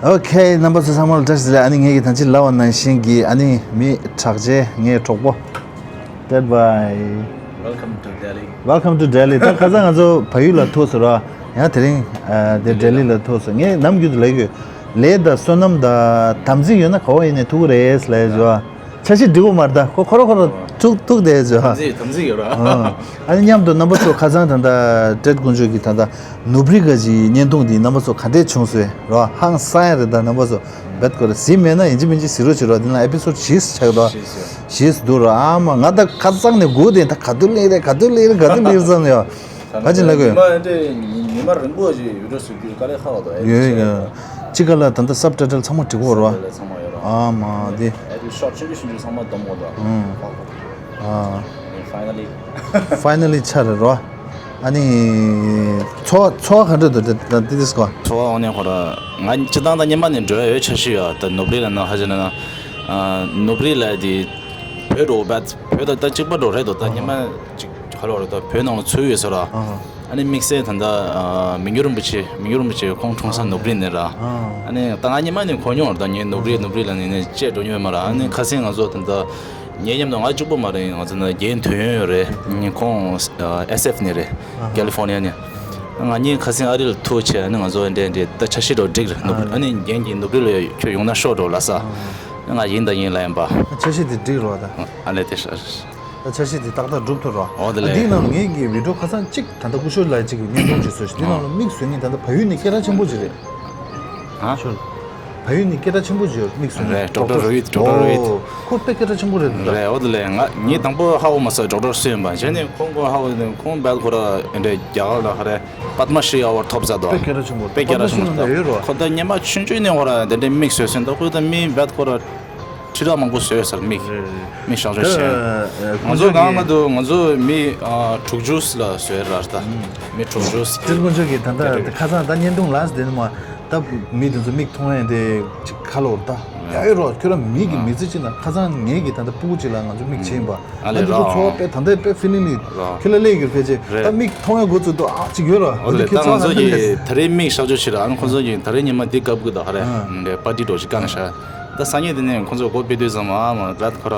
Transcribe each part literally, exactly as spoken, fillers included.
ཨོ་ཁེ། རྣམ་པ་ཚོ་ཚང་མ་ལ་བཀྲ་ཤིས་བདེ་ལེགས། ཨ་ནི་ངེད་ཀྱིས་ད་ཅི་ལབ་པ་ནང་བཞིན་གྱི་ཨ་ནི་མི་གྲགས་ཅན་ངའི་གྲོགས་པོ། Dead boy. Welcome to Delhi. Welcome to Delhi. ད་ཁ་སང་ང་ཚོ་བལ་ཡུལ་ལ་ཐུག་སོང་ར། ཡང་དེ་རིང་ཨ་དེ་ལྡི་ལི་ལ་ཐུག་སོང་། ངས་ནམ་རྒྱུན་དུ་ལབ་ཀྱི་ཡོད། ལས་དང་བསོད་ནམས་དང་དམ་ཚིག་ཡོད་ན་ག་བ་ཡིན་ནའི་ཐུག་གི་རེད་ལབ་ཡོད། འཆར་གཞི་འགྲིག་གོ་མ་རེད། ད་ཁོ་ཁོ་ར་ཁོ་ར་ཐུག་ཐུག་བསྡད་ཡོད། དམ་ཚིག་དམ་ཚིག་ཡོད་ར། ཨ་ནི་མཉམ་དུ་རྣམ་པ་ཚོ་ཁ་སང་ད་ལྟ་ཏྲེད་དཀོན་མཆོག་གི་ད་ལྟ་ནུབ་རི་ག་ཅིག་བརྙན་ཐུང་འདི་རྣམ་པ་ཚོ་ག་འདྲས་བྱུང་སོང་ར། ཧང་སང་ཡ་རེད། ད་རྣམ་པ་ཚོ་བེད་ཀོ་རེ་གཟིགས་མེད་ན་ཡིན་གཅིག་མིན་གཅིག་གཟིགས་རོགས་བྱེད་ར། འདི་ན་ཨེ་པི་སོ་ཌི་བཞི་ཆགས་ར། བཞི་འདུག་ར། ཨ་མ་ང་ད་ཁ་སང་ནས་སྒུག་བསྡད། ད་ག་དུས་སླེབས་རེད། ག་དུས་སླེབས་རེད། ག་དུས་སླེབས་རེད་བསམ་ཡོད། ཕལ་ཆེར་ལབ་དགོས། ཉི་མ་འདྲ་ཉི་མ་རིང་པོ་ཞིག་ཡོད་འགྲོ་ཟེར་དུས་དཀའ་ལས་ཁག་པོ་འདུག་ཨེ་ཡོད་ཡོད། གཅིག་ག་ལ་ད་ལྟ་སབ་ཊའི་ཊལ་ཚང་མ་འབྲི་གི་ཡོད་རེད་པ། སབ་ཊའི་ཊལ་ཚང་མ་ཡོད་རེད། ཨ་མ་དེ། ཨེ་དེ་ཤོཊ་ཆུང་ཆུང་ཆུང་ཆུང་ཚང་མ་སྡོམ་དགོས་འདུག་ཨང་། ཨ། Finally. Finally ཆགས་རེད་རོ། ཨ་ནི། ཚོར་བ་ཚོར་བ་ག་འདྲ་འདུག་ད་ད་དེ་དུས་སྐོར། ཚོར་བ་འོ་ནས་ཁོ་ར། ང་སྤྱིར་བཏང་ད་སྔོན་མ་ནས་འགྲོ་ཡ་ཡོད། འཆར་གཞི་ཡོད། ད་ནུབ་རི་ལ་ན་ཧ་ཅང་ན། ཨ། ནུབ་རི་ལ་དེ། བོད་འགྲོ་བ་བོད་ད་ད་གཅིག་པ་འགྲོ་རེད་འདུག་ད་སྔོན་མ་གཅིག་ཧ་ལོ་རེད། ད་བོད་ནང་ལ་ཚུད་ཡོད་ས་ར། ཨ་ནི་དམིགས་བསལ་ད་ལྟ་མི་འགྱུར་རིན་པོ་ཆེ། མི་འགྱུར་རིན་པོ་ཆེ་ཁོང་འཁྲུངས་ས་ནུབ་རི་ནས་ར། ཨ་ནི་ད་ང་སྔོན་མ་ནས་གོ་མྱོང་རེད། ད་ངས་ནུབ་རི་ནུབ་རི་ལ་ནི་ནས་བཅད་འགྲོ་མྱོང་ཡོད་མ་ར། ཨ་ནི་ཁ་སང་ང་ཚོ་ད་ལྟ་ངའི་མཉམ་དུ་ང་གཅིག་པོ་མ་རེད། ང་ཚོ་ན་རྒན་དོན་ཡོད་རེད། ཁོང་ཨེ་སི་ཨེཕ་ནས་རེད། ཀ་ལི་ཧྥོར་ནི་ཡ་ནས། ང་གཉིས་ཁ་སང་ཨ་རི་ལ་ཐུག་བྱས། ཨ་ནི་ང་ཚོ་འདྲ་འདྲ་ད་འཆར་གཞི་འདྲ་བསྒྲིགས་རེད། ཨ་ནི་རྒན་གྱིས་ནུབ་རི་ལ་ཁྱོད་ཡོང་ན་ཤོག་འགྲོ་ལབ་ས། ང་ཡིན་ད་ཡིན་ལབ་ཡིན་པ། འཆར་གཞི་དེ་འགྲིག་རོགས་ད། ཨ་ལས་དེ་ཧྲ། ད་འཆར་གཞི་དེ་ཏག་ཏག་འགྲུབ་ཐུབ་རོགས། འོ་དེ་ལས། འདིའི་ནང་ངེད་ཀྱི་བི་ཌིའོ་ཁ་སང་གཅིག་ད་ལྟ་སྐུ་ཞབས་ལགས་གཅིག་གིས་བརྙན་ཐུང་གཅིག་བཟོས་ཤག་འདི་ནང་ལ་དམིགས་བཟོས་མཁན་ད་ལྟ་བལ་ཡུལ་ནས་སྐད་གྲགས་ཆེན་པོ་ཅིག་རེད། ཧ། ཤོར། བལ་ཡུལ་ནས་སྐད་གྲགས་ཆེན་པོ་ཅིག་ཡོད། དམིགས་བཟོས་མཁན། རེད། ཌོག་ཊར་རོ་ཧིད། ཌོག་ཊར་རོ་ཧིད། ཨོ། ཁོ་དཔེ་སྐད་གྲགས་ཆེན་པོ་རེད་འདུག་ད། རེད། འོ་དེ་ལས་ང་ངས་དང་པོ་ཧ་གོ་མ་སོང་། ཌོག་ཊར་སུ་ཡིན་པ། བྱས་ནས་ཁོང་ཁོང་ཧ་གོ་ནས་ཁོང་བལ་ཁོ་ར་འདྲ་རྒྱ་གར་ལ་ཧ་རེ་པདྨ་ཤྲི་ཨ་ཝར་ཌི་ཐོབ་ཚར་འདུག་དཔེ་སྐད་གྲགས་ཆེན་པོ། དཔེ་སྐད་གྲགས་ཆེན་པོ་རེད། ཁོ་ད་སྔོན་མ་ཆུང་ཆུང་ནས་ཁོ་ར་དེ་འདྲའི་དམིགས་བཟོས་ཟིན་འདུག་ཁོ་ད་མི་བལ་ཁོ་ར་ཁྲི་ཕྲག་མང་པོ་བཟོས་ཟེར། མིག་རེད་རེད། མིག་ཤང་ཤོ་ད་ཤེ། ཨ་ང་ཚོ་གང་མ་འདུག་ང་ཚོ་མི་ཨ་དྲུག་ཅུ་ལ་བཟོས་ར་ད། མི་དྲུག་ཅུ། ཏྲེད་དཀོན་མཆོག་གིས་ད་ལྟ་ཁ་སང་ད་བརྙན་ཐུང་ལ་དེ་ནི་མ་ད་མི་དེ་ཚོ་མིག་མཐོང་ཡ་དེ་ཅིག་ཁ་ལོ་ར་ད་ཡ་ཡོད་རོགས། ཁྱོད་རང་མིག་གི་མི་ཚེ་ཅིག་ན་ཁ་སང་ངེད་ཀྱི་ད་ལྟ་སྤུ་གུ་ཅིག་ལ་ང་ཚོ་མིག་ཕྱིན་པ། ཨ་ལས་ད་དེ་ཚོ་ར། ཚོར་བ་དཔེ་ད་ལྟ་དཔེ་ཕི་ལིང་ནི་ར། ཁྱོད་ལ་སླེབས་ཡོད་ཕལ་ཆེར། རེད། ད་མིག་མཐོང་ཡ་འགོ་ཚུགས་འདུག་ཨ་ཅིག་ཡོད་རོགས། འོ་ད་ལས་ད་ང་ཚོ་གིས་ད་རེས་མིག་ཤག་ཆོག་ཕྱིར་ཨ་ནི་ཁོ་ཚོ་གིས་ད་རེས་ཉི་མ་འདི་སྐབས་གི་ད་ཧ་རེ་འདྲ་པར་ཊི་འགྲོ་ཞིག་བཀའ་ན་ཤག་ད་སང་ཉིན་དེ་ནས་ཁོང་ཚོས་སྒོ་ཕྱེ་དུས་ཙམ་ཨ་མ་ར་ཁོ་ར་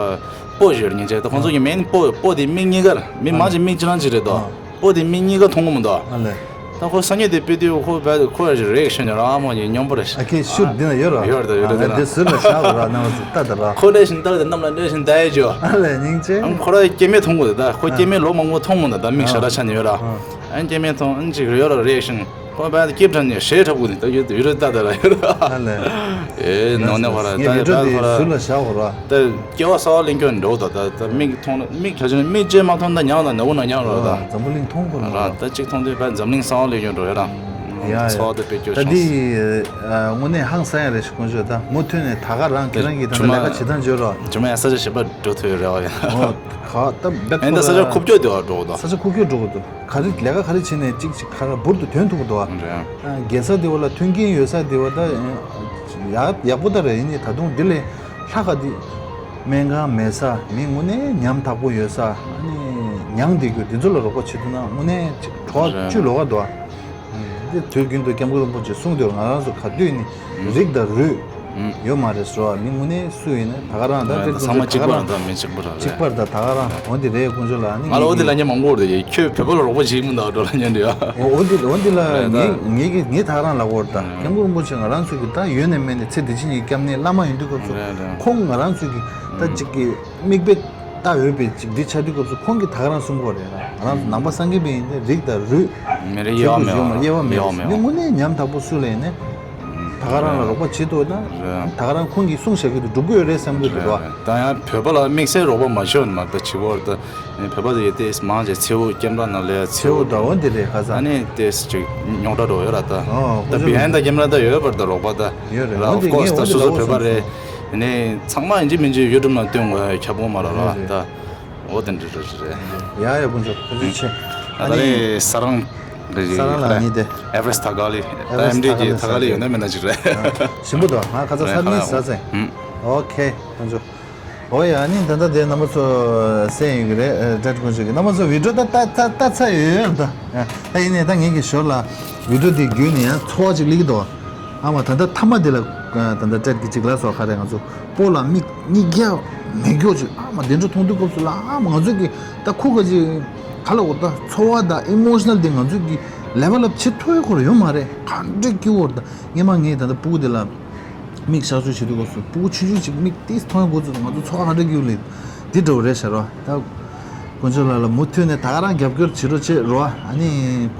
སྤོ་ཞོར་ཉིན་བྱས། ད་ཁོང་ཚོ་གི་མེན་སྤོ་སྤོ་དེ་མིག་གཉིས་ཀར་མི་མང་ཆེ་མིག་ཅི་རང་ཅི་རེད་དོ། སྤོ་དེ་མིག་གཉིས་ཀ་མཐོང་གི་མི་འདུག་ཨ་ལས། ད་ཁོ་སང་ཉིན་དེ་ཕྱེ་དུས་ཁོ་བས་ཁོ་ར་རེ་ཨེག་ཤན་ར་མ་ཉི་སྙོམས་པོ་རེད། ཨ་ཁེ་ཤུར་འདི་ན་ཡོད་ར། ཡོད་ར་ཡོད་ར། དེ་ཟུར་ལ་བཞག་ར་ནང་ལ་ཟིག་ལྟ་ད་ར། ཁོ་རེ་བཞིན་ལྟ་དེ་གནམ་ལ་འདྲེ་བཞིན་ད་ཡེ་ཇོ། ཨ་ལས་སྙིང་རྗེ། ཨང་ཁོ་ར་སྐྱེ་དམན་མཐོང་གི་འདུག་ད་ཁོ་སྐྱེ་དམན་ལོ་མང་པོ་མཐོང་མི་འདུག་ད་མིག་ཞར་ར་ཆ་ནས་ཡོད་ར། ཨ་སྐྱེ་དམན་མཐོང་ཨང་ཅིག་ཡོད་ར་རེ་ཨེག་ཤན། ཁོ་བས་སྐྱིབ་ཕྲན་ནས་ཞེ་དྲག་གུ་ནས་ད་ཡོད་ཡོད་རེད་ད་ད་ར་ཡོད་ར། ཨ་ལས། ཨེ་ནོ་ནེ་ཁོ་ར་ངས་ད་ད་ཁོ་ར་ཟུར་ལ་བཞག་ཁོ་ར། ད་སྐྱེ་བ་གསར་པ་ལེན་རྒྱུ་འགྲོ་ད་ད་ད་མིག་མཐོང་ན་མིག་ཆ་ཆུང་མིག་ཅེ་མ་མཐོང་ད་ཉག་ད་ནག་པོ་ན་ཉག་ར་ད། འཛམ་བུ་གླིང་མཐོང་དགོས་ན་ར་ད་གཅིག་མཐོང་དུས་བས་འཛམ་གླིང་གསར་པ་ལེན་རྒྱུ་འགྲོ་ཡོད་ར། ཡ་ཚོགས་དེ་དཔེ་སྐྱོ་ད་ཤོག་འདི་དངོས་གནས་ཧང་སང་ཡ་རེད་ཤག་དཀོན་མཆོག་ད་མུ་མཐུད་ནས་ད་ག་རང་ཁྱེད་རང་གིས་ད་ལྟ་ལས་ཀ་བྱེད་སྟངས་བརྗོད་རོགས། ཇུ་མ་ཡ་ས་ཆ་ཞིབ་པ་འགྲོ་ཐུབ་ཡོད་རེད་བ་ཡ། ཨོ་ད་ག་ད་བེད་ཨེ་ད་ས་ཆ་ཁུག་ཀྱོག་དེ་བ་འགྲོ་གོ་ད། ས་ཆ་ཁུག་ཀྱོག་འགྲོ་གོ་ད། ག་རེ་ལས་ཀ་ག་རེ་བྱས་ནས་གཅིག་གཅིག་ག་རེ་འབུར་དུ་ཐོན་ཐུབ་ཀྱི་འདུག་བ། རྒྱལ་ས་དེ་བ་ལ་མཐུན་རྐྱེན་ཡོད་ས་དེ་བ་ད་ཡག་ཡག་པོ་ད་རེད། ཡིན་ནའི་ད་དུང་འདི་ལས་ལྷག་ག་འདི་སྨན་ཁང་མེད་ས་མི་དངོས་གནས་ཉམ་ཐག་པོ་ཡོད་ས་ཨ་ནི་མྱང་བསྡད་རྒྱུ་འདི་ཚོ་ལ་རོགས་པ་བྱེད་ཐུབ་ན་དངོས་གནས་ཅིག་གྲོགས་བཅུ་ལོག་ག་འདུག་བ། འདི་དུས་རྒྱུན་དུ་སྐྱབས་མགོན་རིན་པོ་ཆེས་གསུངས་དུས་ང་རང་ཚོ་ག་དུས་ནི་རིགས་དང་རུས་ཡོད་མ་རེད་ཟེར་བ། མི་དངོས་གནས་སུ་ཡིན་ན་ད་ག་རང་ད་ད་ཚང་མ་གཅིག་པ་རང་ད་མི་གཅིག་པ་རང་རེད། གཅིག་པར་ད་ད་ག་རང་འོ་འདི་རེད་དཀོན་མཆོག་ལ་ནི་ང་ལ་འོ་འདི་ལ་ཉན་མང་པོ་རེད། ཁྱོད་བོད་པ་ལ་རོགས་པ་བྱེད་ཀྱི་མི་འདུག་འགྲོ་ལ་ཉན་འདུག་ཡ། འོ་འདི་འོ་འདི་ལ་ངས་ངས་ཀྱི་ངས་ད་ག་རང་ལབ་དགོས་རེད། ད་སྐྱབས་མགོན་རིན་པོ་ཆེ་ང་རང་ཚོ་གི་ད་ཡོད་ནས་མེད་ནས་ཚེ་འདི་ཕྱི་གཉིས་ཀྱི་སྐྱབས་གནས་བླ་མ་ཡིན་དུས་སྐབས་སུ་ཁོང་ང་རང་ཚོ་གི་ད་གཅིག་གི་མིག་དཔེ་ལྟ་འོས་པའི་ཅིག་འདི་ཆགས་དུས་སྐབས་སུ་ཁོང་གིས་ད་ག་རང་གསུང་གི་ཡོད་རེད། ང་རང་ཚོ་ནང་པ་སངས་རྒྱས་པ་ཡིན་ཏེ་རིགས་དང་རུས་མི་རེ་དབྱེ་བ་མེད་པ་དབྱེ་བ་མེད་པ་དབྱེ་བ་མེད་པ་མི་དངོས་གནས་ཉམ་ཐག་པོ་སུ་ལ་ཡིན་ནའི་ད་ག་རང་ལ་རོགས་པ་བྱེད་ཐུབ་ན་རེད། ད་ག་རང་ཁོང་གིས་གསུང་བཞག་གི་འདུག་འགྲུབ་ཀྱི་ཡོད་རེད་བསམ་གྱི་འདུག་རེད། ད་ཡང་བོད་པ་ལ་དམིགས་བསལ་རོགས་པ་མ་བྱས་ནས་མ་ད་བྱེད་དགོས་རེད། ད་ནི་བོད་པ་དེ་ཡི་ཏེས་མང་ཆེ་མཚེའུ་ཀེམ་ར་ནང་ལས་མཚེའུ་ད་འོ་འདི་རེད་ཁ་ས། ཨ་ནི་ཏེས་ཅིག་རྙོག་དྲ་འགྲོ་ཡོད་ར་ད། ཨོ་ད་བི་ཧན་ད་ཀེམ་ར་ད་ཡོད་པར་ད་རོགས་པ་ད་ཡོད་རེད། ཨོ་འདི་ངས་ད་འོ་འདི་སོ་སོ་ལ་འོ་བོད་པ་སོང་རེད། ནས་ཚང་མ་ཡིན་གཅིག་མིན་གཅིག་ཡུ་ཊུབ་ནང་སྟོན་དགོས་ཁྱབ་ཁོངས་མ་རག་ར་ད། འོ་དེ་འདྲ་རེད་རེད། ཡ་ཡ་དཀོན་མཆོག་ཐུགས་རྗེ་ཆེ། ཨ་ད་ནི་ལས་ས་རང་གི་ས་རང་ལ་ནི་དེ་ཨེ་ཝ་རེ་སི་ཐ་ག་ལི་ད་ཨེམ་ཌི་གི་ཐ་ག་ལི་ཡོད་ན་མེད་ན་ཅིག་རེད། ཞིམ་པོ་འདུག་ང་ཁ་ཚ་ས་ནི་ཟ་ཟེ། ཨོ་ཁེ་དཀོན་མཆོག་ཨོ་ཡ་ནི་ད་ལྟ་དེ་རྣམ་པ་ཚོ་གསན་ཡོད་ཀྱི་རེད། ཨ་ད་དཀོན་མཆོག་གི་རྣམ་པ་ཚོ་བི་ཌི་ཡོ་ད་ལྟ་ལྟ་ལྟ་ཚར་ཡོད་ཡོད་ད། ད་ཡིན་ནའི་ད་ངེད་ཀྱི་ཞོར་ལ་བི་ཌི་ཡོ་དེ་བརྒྱུད་ནས་ཡང་ཚོར་བ་ཅིག་སླེབས་ཀྱི་འདུག་ཨ་མ་ད་ལྟ་མཐའ་མ་དེ་ལ་ད་ལྟ་སྤྲད་གི་ཅིག་ལ་སོགས་ཁ་རེ་ང་ཚོ་སྤོ་ལ་མིག་གཉིས་རྒྱ་མེད་མགྱོགས་ཅིག་ཨ་མ་དེ་འདྲ་མཐོང་དུས་སྐབས་སུ་ལ་ཨ་མ་ང་ཚོ་གི་ད་ཁུ་ག་ཅིག་ག་ལ་འོ་ད་ཚོར་བ་དང་ཨི་མོ་ཤི་ནལ་དེ་ང་ཚོ་གི་ལེ་ཝལ་ཨབ་བྱེད་ཐུབ་ཡ་ཁོ་ར་ཡོད་མ་རེད། ག་འདྲ་སྐྱིད་འོ་ད་སྔས་མ་ངས་ད་ལྟ་སྤུ་གུ་དེ་ལ་མིག་གཤག་བཅོས་བྱེད་དུས་སྐབས་སུ་སྤུ་གུ་ཆུང་ཆུང་ཅིག་མིག་ཏིས་མཐོང་ཡ་འགོ་ཚུགས། ང་ཚོ་ཚོར་བ་ག་འདྲ་སྐྱིད་ལེ་འདི་འདྲ་བོ་རེད་ཤག་རོ། ད་དཀོན་མཆོག་ལགས་ལ་མུ་མཐུད་ནས་ད་ག་རང་རྒྱབ་སྐྱོར་བྱེད་རོགས་བྱེད་རོ། ཨ་ནི་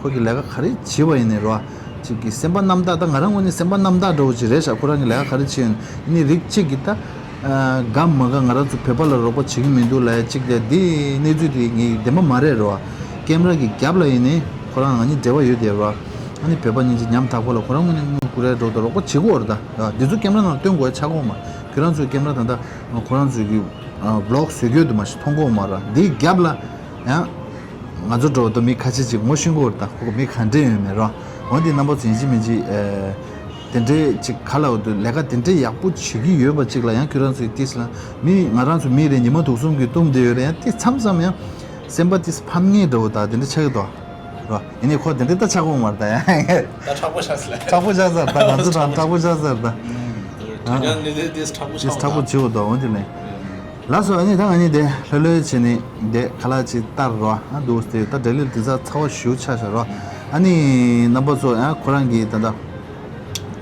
ཁོ་གི་ལས་ཀ་ག་རེ་བྱེད་པ་ཡིན་ནའི་རོ། ཅིག་གི་སེམས་པ་རྣམ་དག་ད་ང་རང་ངོས་ནས་སེམས་པ་རྣམ་དག་འདྲ་བོ་ཅིག་རེད་ཤག་ཁོ་རང་གི་ལས་ཀ་ག་རེ་བྱེད་ཡོད་ནི་རིགས་གཅིག་གི་ད་དགའ་མ་དགའ་ང་རང་ཚོ་བོད་པ་ལ་རོགས་པ་བྱེད་ཀྱི་མི་འདུག་ལ་ཡ་གཅིག་དེ་འདི་གནས་ཚུལ་དེ་ངས་བདེན་པ་མ་རེད་རོ། ཀེམ་ར་གི་རྒྱབ་ལ་ཡིན་ནི་ཁོ་རང་ང་གཉིས་འབྲེལ་བ་ཡོད་དེ་རོ། ཨ་ནི་བོད་པ་གཉིས་ཀྱི་ཉམ་ཐག་པོ་ལ་ཁོ་རང་ངོས་ནས་དངུལ་བསྐུར་ར་འགྲོ་དང་རོགས་པ་བྱེད་དགོས་རེད། ད་འདི་ཚོ་ཀེམ་ར་ནང་སྟོན་དགོས་ཡ་ཆགས་ཀྱི་ཡོད་མ་རེད། ཁྱོད་རང་ཚོའི་ཀེམ་ར་ད་ད་ཁོ་རང་ཚོའི་གི་ཨ་བི་ལོག་བཟོ་རྒྱུ་དུ་མ་ཞིག་མཐོང་གི་ཡོད་མ་རེད། འདིའི་རྒྱབ་ལ་ཡང་ང་ཚོ་འགྲོ་དུ་མི་ཁ་ཤས་ཅིག་ངོ་ཤེས་ཀྱི་ཡོད་རེད། ད་ཁོ་མི་ག་འདྲ་ཡོད་མེད་རོ། འོན་ཏེ་རྣམ་པ་ཚོ་ཡིན་གཅིག་མིན་གཅིག་ཨ་དེ་འདྲའི་ཅིག་ག་ལ་འོ་དུ་ལས་ཀ་དེ་འདྲའི་ཡག་པོ་བྱེད་ཀྱི་ཡོད་པ་ཅིག་ལ་ཡང་ཁྱོད་རང་ཚོའི་ཏིས་ལ་མི་ང་རང་ཚོ་མི་རེད། ཉི་མ་དུག་གསུམ་གྱི་གཏུམ་བསྡད་ཡོད་རེད། ཡང་ཏིས་མཚམས་མཚམས་ཡང་སེམས་པ་ཏིས་ཕམ་ངེས་འདྲ་བོ་ད་དེ་འདྲ་ཆགས་ཀྱི་འདུག་རོ། ཡིན་ནའི་ཁོ་དེ་འདྲ་ད་ཆགས་ཀྱི་ཡོད་མ་རེད། ད་ཡང་ད་མཁྲེགས་པོ་ཆགས་ཟེར་ལ། མཁྲེགས་པོ་ཆགས་ཟེར། ད་ང་ཚོ་དང་མཁྲེགས་པོ་ཆགས་ཟེར། ད་དོན་ཡང་ནི་དེ་དེ་མཁྲེགས་པོ་ཆགས། མཁྲེགས་པོ་བྱེད་འོ་ད་འོ་དེ་ནས། ལགས་སོ། ཨ་ནི་ད་ང་གཉིས་དེ་ལྷོད་ལྷོད་བྱས་ནས་དེ་ཁ་ལག་ཅིག་བསྟར་རོ། ཨ་འདུག་སྟེ་ད་འབྲས་ལེབ་དེ་ཚ་ཚ་བ་ཞེ་པོ་ཆགས་ཤག་རོ། ཨ་ནི་རྣམ་པ་ཚོ་ཡང་ཁོ་རང་གིས་ད་ད་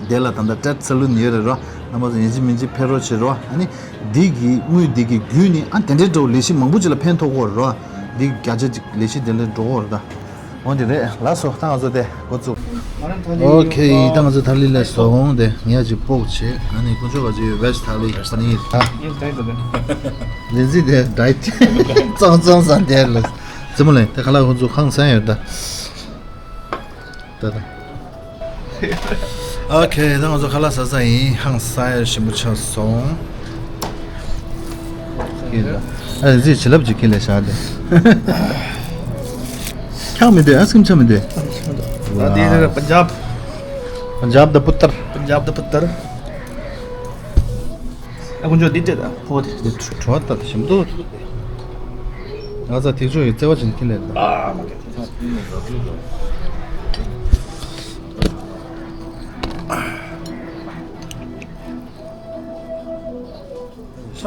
དེ་ལ་ད་ད་སྤྲད་ཚ་ལུ་ནི་ཡོད་རེད་རོ། རྣམ་པ་ཚོ་ཡིན་གཅིག་མིན་གཅིག་ཕེབས་རོགས་བྱེད་རོ། ཨ་ནི་འདི་གི་དངུལ་འདི་གི་བརྒྱུད་ནས་ཨ་དེ་འདྲའི་འགྲོ་ལས་གཞི་མང་པོ་ཅིག་ལ་ཕན་ཐོགས་ཀྱི་ཡོད་རེད་རོ། འདི་བརྒྱ་ཆ་གཅིག་ལས་གཞི་དེ་འདྲ་འགྲོ་གི་ཡོད་རེད་ད། འོ་དེ་རེད། ལགས་སོ། ད་ང་ཚོ་དེ་འགོ་བཙུགས། ཨོ་ཁེ། ད་ང་ཚོ་ཐ་ལི་ལ་སོང་། དེ་ངས་ཅིག་སྤོག་བྱས། ཨ་ནི་དཀོན་མཆོག་ག་ཅིག་ཝེཇ་ཐ་ལི་པ་ནིར་ད། ལིན་ཛི་དེ་ཌའེ་ཊི་གཙང་གཙང་ཟ་དེ་ལ་རྩེད་མོ་ལེན། དེ་ཁ་ལག་ཁོང་ཚོ་ཧང་སང་ཡོད་ད། ད་ད། ཨོ་ཁེ། ད་ང་ཚོ་ཁ་ལག་ཟ་ས་ཡིན། ཧང་སང་ཡ་ཞིམ་པོ་ཆགས་སོང་། ཨ་ཟི་བྱིན་རླབས་ཀྱི་ཁྱི་ལས་བཞག་སྟེ། ཁྱག་མི་འདུག་ཨ་སྐྱེམས་ཆག་མི་འདུག་ཨ་དེ་ནི་པན་ཇབ། པན་ཇབ་དང་པུ་ཏར། པན་ཇབ་དང་པུ་ཏར། ཨ་ཀུན་ཇོ་འདི་བྱེད་དང་ཕོ་དེ། དེ་བྲོ་བ་ལྟ་ཞིམ་འདུག་ང་ཚ་ཐིག་ཆོ་ཡི་བརྩེ་བ་ཅན་ཁྱི་ལས་ད། ཨ་མ་ཀེ། ཆགས་སོང་།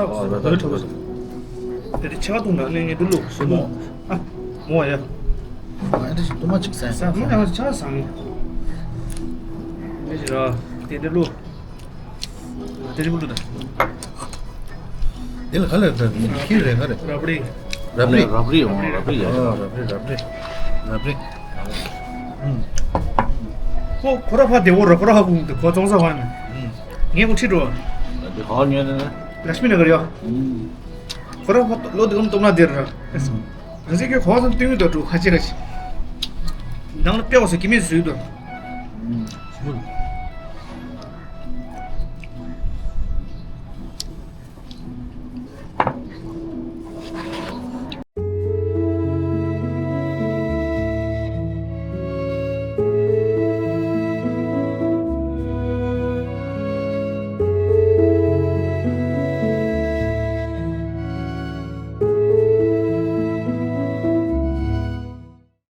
ཨོ་ལོ་ལོ། དེ་དེ་ཆེ་བ་བཏུང་ན་ངས་ངས་འདི་ལོ་སོ་མོ། ཨ་མོ་ཡ། ཨ་འདི་ཞིག་ཏུ་མ་ཅིག་ཟ། ས་མོ་ཡ་ཆ་ས་མོ། ངས་ཞིག་ར་དེ་དེ་ལོ། དེ་རིང་ལོ་ད། དེ་ལ་ག་ལ་ད་ཁྱི་རེ་ག་རེ། རབ་རི། རབ་རི། རབ་རི་འོང་། རབ་རི་ཡ། ཨོ་རབ་རི་རབ་རི། རབ་རི། ཁོ་ཁོ་ར་ཕ་དེ་བོ་ར་ཁོ་ར་ཧ་གུང་དུ་ཁོ་ཙོང་ས་བ་ནི། ངས་ཁོ་ཁྲིད་འགྲོ། དེ་ཧ་ཉོས་ནས་ན། ལ་ཤ་མི་ན་གར་ཡོད། ཁོ་ར་ཕ་ལོ་དེ་གམ་སྟོབས་ན་དེར་ར། ང་ཚོས་ཁོ་ཧ་ཙམ་སྟོན་གི་འདུག་འགྲོ་ཁ་ཅིག་ཁ་ཅིག་ནང་ལ་ཕེབས་པ་སོ་ཀི་མི་བཟོས་འདུག